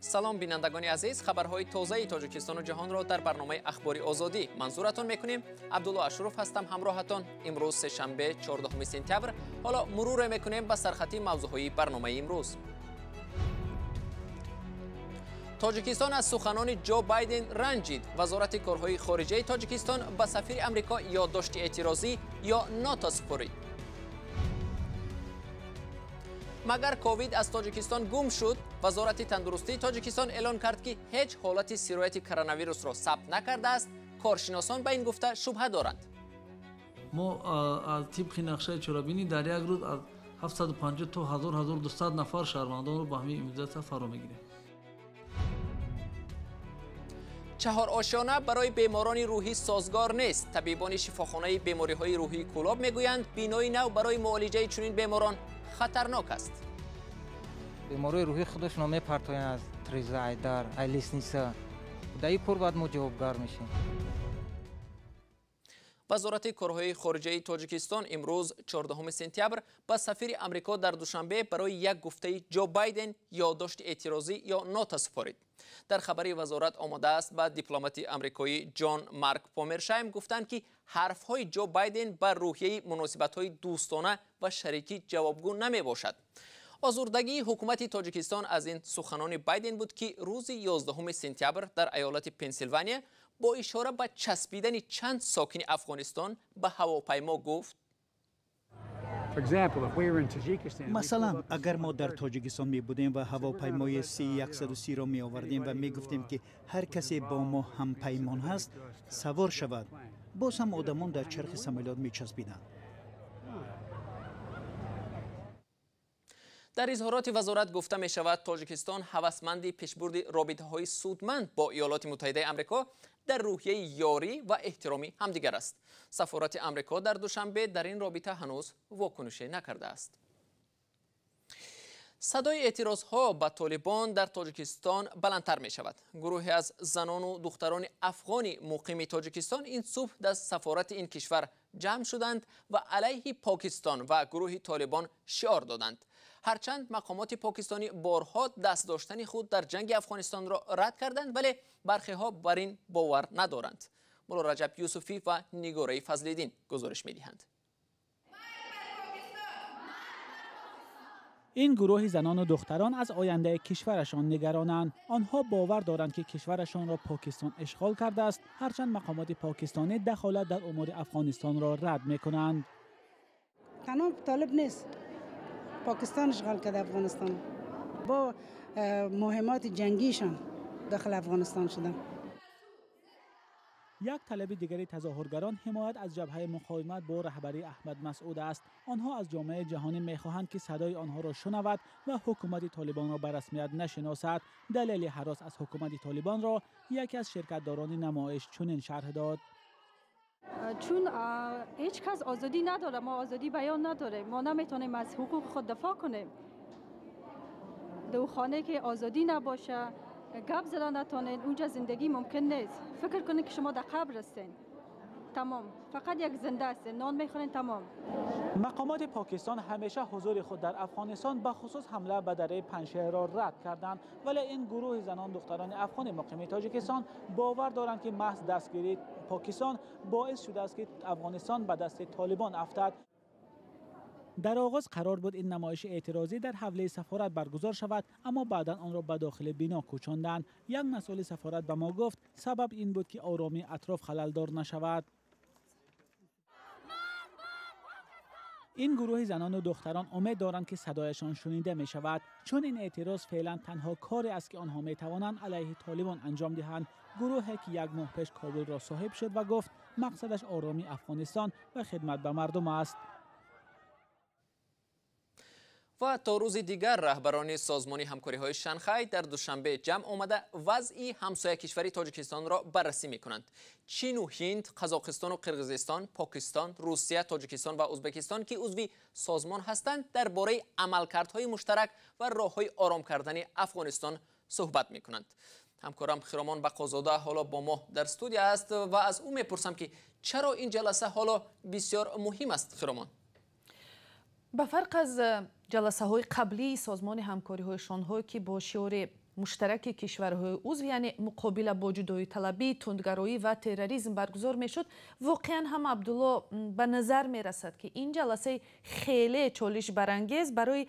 Салом, бинандагони азиз. Хабарҳои тозаи Тоҷикистону ҷаҳонро дар барномаи Ахбори Озодӣ манзуратон мекунем. Абдулло Ашуров ҳастам ҳамроҳатон. Имрӯз сешанбе, 14 сентябр. Ҳоло муруре мекунем ба сархати мавзӯъҳои барномаи имрӯз. Тоҷикистон аз суханони Ҷо Байден ранҷид. Вазорати корҳои хориҷаи Тоҷикистон ба сафири Амрико ёддошти эътирозӣ ё нота супорид. Магар ковид аз Тоҷикистон гум шуд? Вазорати тандурустии Тоҷикистон эълон кард, ки ҳеҷ ҳолати сирояти коронавирусро сабт накардааст. Коршиносон ба ин гуфта шубҳа доранд. Мо аз тибқи нақшаи чорабинӣ дар як рӯз аз 750 то 1000-1200 нафар шаҳрвандонро ба ҳамин иммунизатсия фаро мегирем. Чаҳор ошёна барои беморони рӯҳӣ созгор нест. Табибони шифохонаи бемориҳои рӯҳии Кӯлоб мегӯянд, бинои нав барои муолиҷаи чунин беморон хатарнок аст. Беморои рӯҳӣ худашонро мепартоянд аз треза, ай дар, ай лестница. Дар ин кор баъд мо ҷавобгар мешем. Вазорати корҳои хориҷаи Тоҷикистон имрӯз, 14 сентябр, ба сафири Амрико дар Душанбе барои як гуфтаи Ҷо Байден ёддошти эътирозӣ ё нота супорид. Дар хабари вазорат омадааст, ба дипломати амрикоӣ Ҷон Марк Помершайм гуфтанд, ки ҳарфҳои Ҷо Байден ба рӯҳияи муносибатҳои дӯстона ва шарикӣ ҷавобгӯ намебошад. Озурдагии ҳукумати Тоҷикистон аз ин суханони Байден буд, ки рӯзи 11 сентябр дар айолати Пенсилвания бо ишора ба часпидани чанд сокини Афғонистон ба ҳавопаймо гуфт: Масалан, агар мо дар Тоҷикистон мебудем ва ҳавопаймои С-130-ро меовардем ва мегуфтем, ки ҳар касе бо мо ҳампаймон ҳаст, савор шавад, боз ҳам одамон дар чархи самолёт мечаспиданд. Дар изҳороти вазорат гуфта мешавад, Тоҷикистон ҳавасманди пешбурди робитаҳои судманд бо Иёлоти Муттаҳидаи Амрико дар рӯҳияи ёрӣ ва эҳтироми ҳамдигар аст. Сафорати Амрико дар Душанбе дар ин робита ҳанӯз вокунише накардааст. Садои эътирозҳо ба Толибон дар Тоҷикистон баландтар мешавад. Гурӯҳе аз занону духтарони афғони муқими Тоҷикистон ин субҳ дар сафорати ин кишвар ҷамъ шуданд ва алайҳи Покистон ва гурӯҳи Толибон шиор доданд. Ҳарчанд мақомоти покистонӣ борҳо даст доштани худ дар ҷанги Афғонистонро рад карданд, вале бархеҳо бар ин бовар надоранд. Мулло Раҷаб Юсуфӣ ва Нигораи Фазлиддин гузориш медиҳанд. Ин гурӯҳи занону духтарон аз ояндаи кишварашон нигаронанд. Онҳо бовар доранд, ки кишварашонро Покистон ишғол кардааст, ҳарчанд мақомоти покистонӣ дахолат дар умури Афғонистонро рад мекунанд. Танҳо толиб нест, Покистон ишғол карда Афғонистон. Бо муҳиммоти ҷангишон дохили Афғонистон шуданд. Як талаби дигари тазоҳургарон ҳимоят аз ҷабҳаи муқовимат бо раҳбарии Аҳмад Масъуд аст. Онҳо аз ҷомеаи ҷаҳонӣ мехоҳанд, ки садои онҳоро шунавад ва ҳукумати Толибонро ба расмият нашиносад. Далели ҳарос аз ҳукумати Толибонро яке аз ширкатдорони намоиш чунин шарҳ дод: Чун ҳеҷ кас озодӣ надорад, мо озодӣ баён надорем, мо наметавонем аз ҳуқуқи худ дифоъ кунем. Дар хонае ки озодӣ набошад, гап зада натонед, унҷа зиндагӣ мумкин нест. Фикр кунед, ки шумо дар қабр ҳастед. Тамом, фақат як зинда ҳастед, нон мехӯред, тамом. Мақомоти Покистон ҳамеша ҳузури худ дар Афғонистон, ба хусус ҳамла ба дараи Панҷшерро рад карданд, вале ин гурӯҳи занон духтарони афғони муқими Тоҷикистон бовар доранд, ки маҳз дастгирии Покистон боис шудааст, ки Афғонистон ба дасти Толибон афтад. Дар оғоз қарор буд ин намоиши эътирозӣ дар ҳавлии сафорат баргузор шавад, аммо баъдан онро ба дохили бино кӯчонданд. Як масъули сафорат ба мо гуфт, сабаб ин буд, ки оромии атроф халалдор нашавад. Ин гурӯҳи занону духтарон умед доранд, ки садояшон шунида мешавад, чун ин эътироз феълан танҳо коре аст, ки онҳо метавонанд алайҳи Толибон анҷом диҳанд, гурӯҳе ки як моҳ пеш Кобулро соҳиб шуд ва гуфт мақсадаш оромии Афғонистон ва хидмат ба мардум аст. Ва то рӯзи дигар раҳбарони созмони ҳамкориҳои Шанхай дар Душанбе ҷамъ омада вазъи ҳамсоя кишвари Тоҷикистонро баррасӣ мекунанд. Чину Ҳинд, Қазоқистону Қирғизистон, Покистон, Русия, Тоҷикистон ва Ӯзбекистон, ки узви созмон ҳастанд, дар бораи амалкардҳои муштарак ва роҳҳои ором кардани Афғонистон суҳбат мекунанд. Ҳамкорам Хиромон Бақозода ҳоло бо мо дар студия аст ва аз ӯ мепурсам, ки чаро ин ҷаласа ҳоло бисёр муҳим аст. Хиромон. Ба фарқ аз ҷаласаҳои қаблии созмони ҳамкориҳои Шонҳой, ки бо шиори муштараки кишварҳои узв, яъне муқобила бо ҷудоиталабӣ, тундгароӣ ва терроризм баргузор мешуд, воқеан ҳам, Абдулло, ба назар мерасад, ки ин ҷаласаи хеле чолишбарангез барои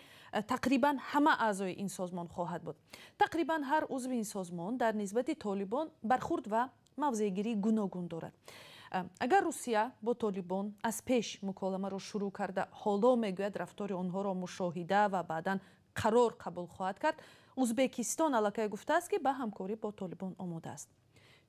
тақрибан ҳама аъзои ин созмон хоҳад буд. Тақрибан ҳар узви ин созмон дар нисбати Толибон бархурд ва мавзеъгирии гуногун дорад. Агар Русия бо Толибон аз пеш муколамаро шурӯъ карда, ҳоло мегӯяд, рафтори онҳоро мушоҳида ва баъдан қарор қабул хоҳад кард, Узбекистон аллакай гуфтааст, ки ба ҳамкорӣ бо Толибон омода аст.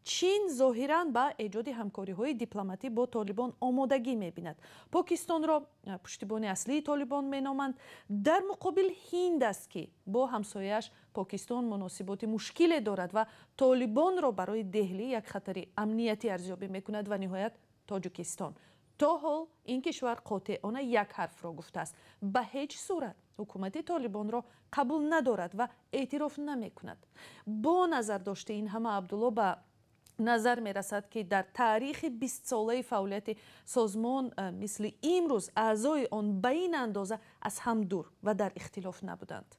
Чин зоҳиран ба эҷоди ҳамкориҳои дипломатӣ бо Толибон омодагӣ мебинад. Покистонро пуштибони аслии Толибон меноманд. Дар муқобил Ҳинд аст, ки бо ҳамсояаш Покистон муносиботи мушкиле дорад ва Толибонро барои Деҳлӣ як хатари амниятӣ арзёбӣ мекунад. Ва ниҳоят Тоҷикистон. То ҳол ин кишвар қотеона як ҳарфро гуфтааст: ба ҳеҷ сурат ҳукумати Толибонро қабул надорад ва эътироф намекунад. Бо назардошти ин ҳама, Абдулло, ба назар мерасад, ки дар таърихи 20-солаи фаъолияти созмон мисли имрӯз аъзои он ба ин андоза аз ҳам дур ва дар ихтилоф набуданд.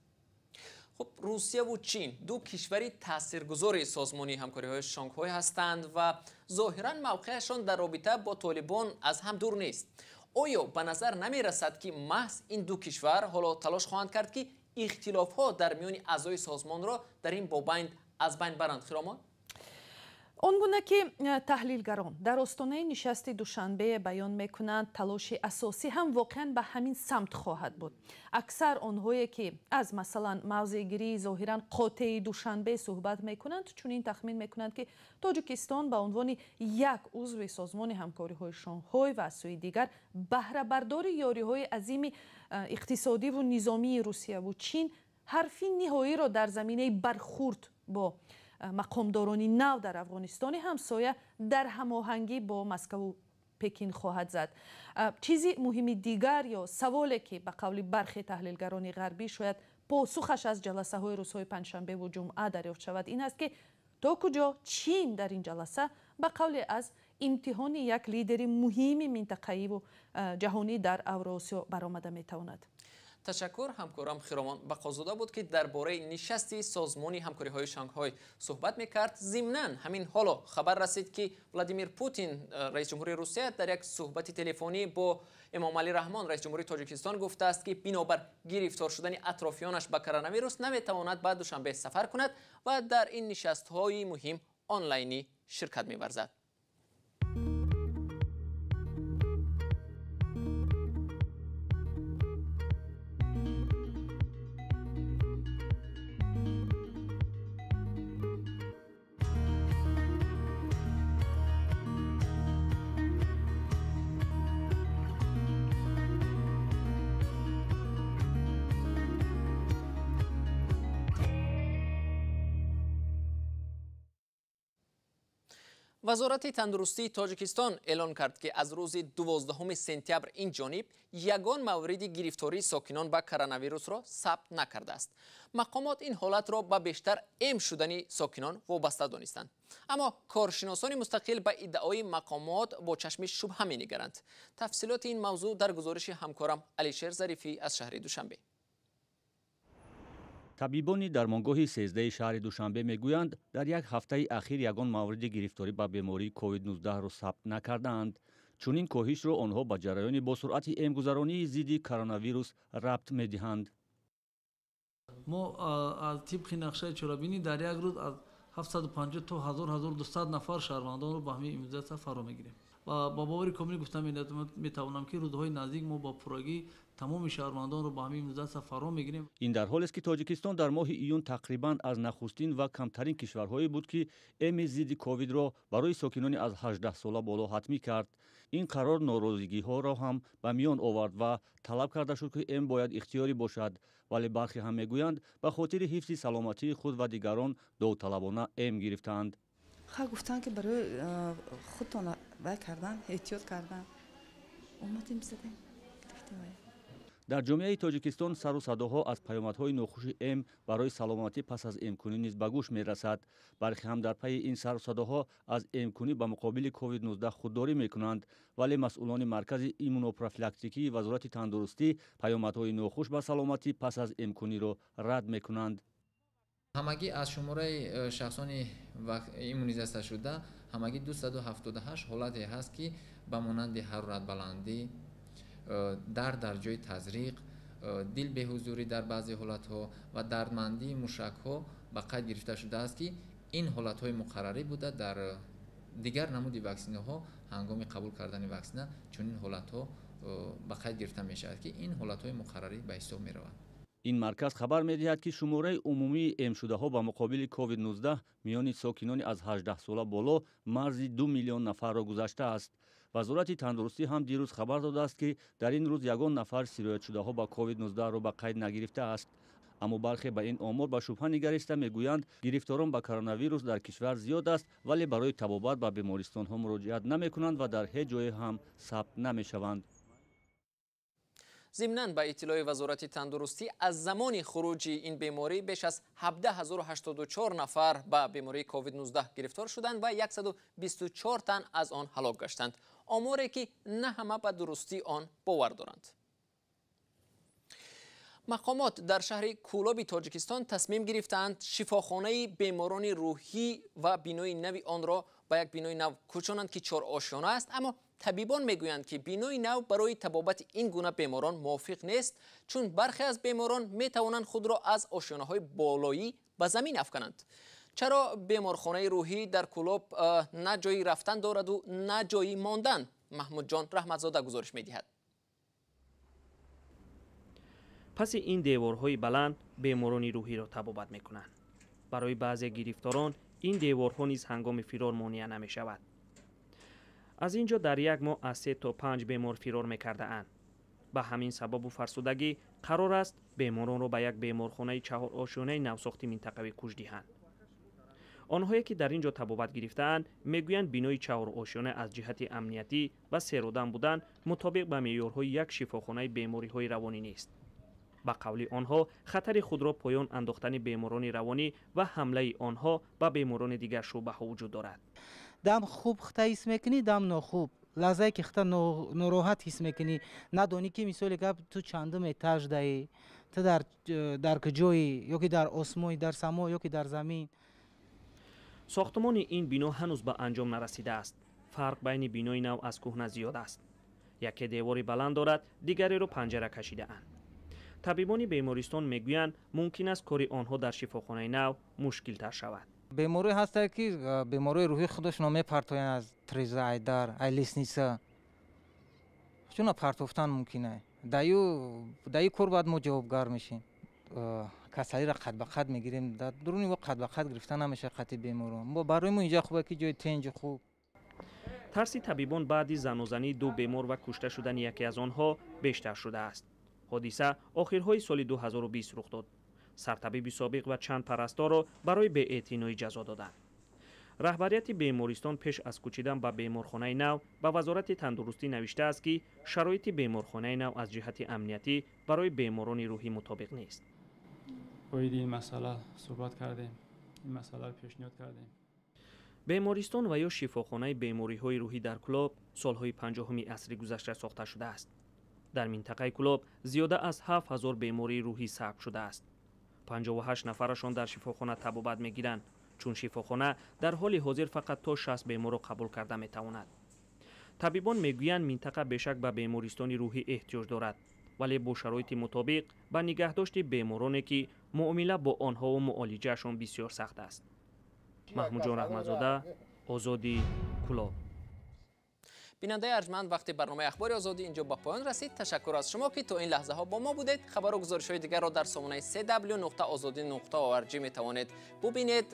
Хуб, Русияву Чин ду кишвари таъсиргузори созмони ҳамкориҳои Шонгҳой ҳастанд ва зоҳиран мавқеашон дар робита бо Толибон аз ҳам дур нест. Оё ба назар намерасад, ки маҳз ин ду кишвар ҳоло талош хоҳанд кард, ки ихтилофҳо дар миёни аъзои созмонро дар ин бобайнд аз байн баранд, Хиромон? Он гуна ки таҳлилгарон дар остонаи нишасти Душанбе баён мекунанд, талоши асосӣ ҳам воқеан ба ҳамин самт хоҳад буд. Аксар онҳое, ки аз масалан мавзеъгирии зоҳиран қотеи Душанбе суҳбат мекунанд, чунин тахмин мекунанд, ки Тоҷикистон ба унвони як узви созмони ҳамкориҳои Шонхой ва аз сӯи дигар баҳрабардори ёриҳои азими иқтисодиву низомии Русияву Чин ҳарфи ниҳоиро дар заминаи бархурд бо мақомдорони нав дар Афғонистони ҳамсоя дар ҳамоҳангӣ бо Москаву Пекин хоҳад зад. Чизи муҳими дигар ё саволе, ки ба қавли бархе таҳлилгарони ғарбӣ шояд посухаш аз ҷаласаҳои рӯзҳои панҷшанбеву ҷумъа дарёфт шавад, ин аст, ки то куҷо Чин дар ин ҷаласа ба қавле аз имтиҳони як лидери муҳими минтақаиву ҷаҳонӣ дар Авроосиё баромада метавонад. Ташаккур. Ҳамкорам Хиромон Бақозода буд, ки дар бораи нишасти созмони ҳамкориҳои Шанхой суҳбат мекард. Зимнан ҳамин ҳоло хабар расид, ки Владимир Путин, раис ҷумҳури Русия, дар як суҳбати телефонӣ бо Эмомалӣ Раҳмон, раис ҷумҳури Тоҷикистон, гуфтааст, ки бинобар гирифтор шудани атрофиёнаш ба коронавирус наметавонад ба Душанбе сафар кунад ва дар ин нишастҳои муҳим онлайнӣ ширкат меварзад. Вазорати тандурустии Тоҷикистон эълон кард, ки аз рӯзи 12 сентябр ин ҷониб ягон мавриди гирифтории сокинон ба коронавирусро сабт накардааст. Мақомот ин ҳолатро ба бештар эм шудани сокинон вобаста донистанд. Аммо коршиносони мустақил ба иддаои мақомот бо чашми шубҳа менигаранд. Тафсилоти ин мавзӯъ дар гузориши ҳамкорам Алишер Зарифӣ аз шаҳри Душанбе. Табибони дармонгоҳи 13 шаҳри Душанбе мегӯянд, дар як ҳафтаи ахир ягон мавриди гирифторӣ ба бемории COVID-19-ро сабт накардаанд. Чунин коҳишро онҳо ба ҷараёни бо суръати эмгузаронии зидди коронавирус рабт медиҳанд. Мо аз тибқи нақшаи чорабинӣ дар як рӯз аз 750 то 1000-1200 нафар шаҳрвандонро ба ҳамин иммунизатсия фаро мегирем ва ба бовари комил гуфта метавонам, ки рӯзҳои наздик мо ба пуррагӣ тамоми шаҳрвандонро ба ҳамин иммунизатсия фаро мегирем. Ин дар ҳолест, ки Тоҷикистон дар моҳи июн тақрибан аз нахустин ва камтарин кишварҳое буд, ки эми зидди ковидро барои сокинони аз 18 сола боло ҳатмӣ кард. Ин қарор норозигиҳоро ҳам ба миён овард ва талаб карда шуд, ки эм бояд ихтиёрӣ бошад, вале бархе ҳам мегӯянд, ба хотири ҳифзи саломатии худ ва дигарон довталабона эм гирифтаанд. Ха, гуфтанд, ки барои худтон вай кардан, эҳтиёт кардан омадем, задем, гирифтем вай. Дар ҷомеаи Тоҷикистон сару садоҳо аз паёмадҳои нохуши эм барои саломатӣ пас аз эмкунӣ низ ба гӯш мерасад. Бархе ҳам дар пайи ин сару садоҳо аз эмкунӣ ба муқобили COVID-19 худдорӣ мекунанд, вале масъулони маркази иммунопрофилактикии Вазорати тандурустӣ паёмадҳои нохуш ба саломатӣ пас аз эмкуниро рад мекунанд. Ҳамагӣ аз шумораи шахсони иммунизатсияшуда ҳамагӣ 278 ҳолате ҳаст, ки ба монанди ҳароратбаландӣ, дард дар ҷои тазриқ, дил беҳузурӣ дар баъзе ҳолатҳо ва дардмандии мушакҳо ба қайд гирифта шудааст, ки ин ҳолатҳои муқаррарӣ буда дар дигар намуди ваксинаҳо ҳангоми қабул кардани ваксина чунин ҳолатҳо ба қайд гирифта мешавад, ки ин ҳолатҳои муқаррарӣ ба ҳисоб мераванд. Ин марказ хабар медиҳад, ки шумораи умумии эмшудаҳо ба муқобили COVID-19 миёни сокинони аз 18 сола боло марзи 2 миллион нафарро гузаштааст. Вазорати тандурустӣ ҳам дирӯз хабар додааст, ки дар ин рӯз ягон нафар сироятшудаҳо ба COVID-19-ро ба қайд нагирифтааст. Аммо бархе ба ин омор ба шубҳа нигариста мегӯянд, гирифторон ба коронавирус дар кишвар зиёд аст, вале барои табобат ба бемористонҳо муроҷиат намекунанд ва дар ҳеҷ ҷое ҳам сабт намешаванд. Зимнан ба иттилои Вазорати тандурустӣ аз замони хуруҷи ин беморӣ беш аз 17084 нафар ба бемории COVID-19 гирифтор шуданд ва 124 тан аз он ҳалок гаштанд. Оморе ки на ҳама ба дурустии он бовар доранд. Мақомот дар шаҳри Кӯлоби Тоҷикистон тасмим гирифтаанд шифохонаи беморони рӯҳӣ ва бинои нави онро ба як бинои нав кӯчонанд, ки чорошёна аст, аммо табибон мегӯянд, ки бинои нав барои табобати ин гуна беморон мувофиқ нест, чун бархе аз беморон метавонанд худро аз ошёнаҳои болоӣ ба замин афкананд. Чаро беморхонаи рӯҳӣ дар Кӯлоб на ҷои рафтан дораду на ҷои мондан? Маҳмудҷон Раҳматзода гузориш медиҳад. Паси ин деворҳои баланд беморони рӯҳиро табобат мекунанд. Барои баъзе гирифторон ин деворҳо низ ҳангоми фирор монеа намешавад. Аз ин ҷо дар як моҳ аз 3 то 5 бемор фирор мекардаанд. Ба ҳамин сабабу фарсудагӣ қарор аст беморонро ба як беморхонаи чаҳорошёнаи навсохти минтақавӣ кӯч диҳанд. Онҳое ки дар ин ҷо табобат гирифтаанд мегӯянд, бинои чаҳорошёна аз ҷиҳати амниятӣ ва серодам будан мутобиқ ба меъёрҳои як шифохонаи бемориҳои равонӣ нест. Ба қавли онҳо хатари худро поён андохтани беморони равонӣ ва ҳамлаи онҳо ба беморони дигар шӯъбаҳо вуҷуд дорад. Дам хуб хита ҳис мекунӣ, дам нохуб. Лаҳзае ки хита нороҳат ҳис мекунӣ, надонӣ ки мисоли гап ту чандум этаж даӣ, ту дар куҷоӣ, ё ки дар осмон, дар само, ё ки дар замин. Сохтмони ин бино ҳанӯз ба анҷом нарасидааст. Фарқ байни бинои нав аз кӯҳна зиёд аст. Яке девори баланд дорад, дигареро панҷара кашидаанд. Табибони бемористон мегӯянд, мумкин аст кори онҳо дар шифохонаи нав мушкилтар шавад. Беморӣ ҳастанд, ки бемории рӯҳӣ худашонро мепартоянд аз треза, ай дар, ай лестница. Чуна партофтан мумкин аст. Дар ин кор бояд мо ҷавобгар мешем. Касалиро қад ба қад мегирем. Дар дуруни мо қад ба қад гирифта намешавад қати беморон. Барои мо инҷа хуб аст, ки ҷои тенҷи хуб. Тарси табибон баъди занозании ду бемор ва кушта шудани яке аз онҳо бештар шудааст. Ҳодиса охирҳои соли 2020 рух дод. Сартабиби собиқ ва чанд парасторро барои беэътиноӣ ҷазо доданд. Раҳбарияти бемористон пеш аз кӯчидан ба беморхонаи нав ба Вазорати тандурустӣ навиштааст, ки шароити беморхонаи нав аз ҷиҳати амниятӣ барои беморони рӯҳӣ мутобиқ нест. Оиди ин масъала суҳбат кардем, ин масъаларо пешниҳод кардем. Бемористон ва ё шифохонаи бемориҳои рӯҳӣ дар Кӯлоб солҳои 50-уми асри гузашта сохта шудааст. Дар минтақаи Кӯлоб зиёда аз 7000 бемории рӯҳӣ сабт шудааст. 58 нафарашон дар шифохона табобат мегиранд, чун шифохона дар ҳоли ҳозир фақат то 60 беморро қабул карда метавонад. Табибон мегӯянд, минтақа бешак ба бемористони рӯҳӣ эҳтиёҷ дорад, вале бо шароити мутобиқ ба нигаҳдошти бемороне, ки муомила бо онҳову муолиҷаашон бисёр сахт аст. Маҳмудҷон Раҳматзода, Озодӣ, Кӯлоб. Бинандаи арҷманд, вақти барномаи Ахбори Озодӣ инҷо ба поён расид. Ташаккур аз шумо, ки то ин лаҳзаҳо бо мо будед. Хабару гузоришҳои дигарро дар сомонаи cw.ozodi.org метавонед бубинед.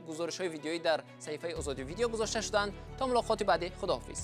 Гузоришҳои видеоӣ дар саҳифаи Озодӣ видео гузошта шуданд. То мулоқоти баъдӣ, худоҳофиз.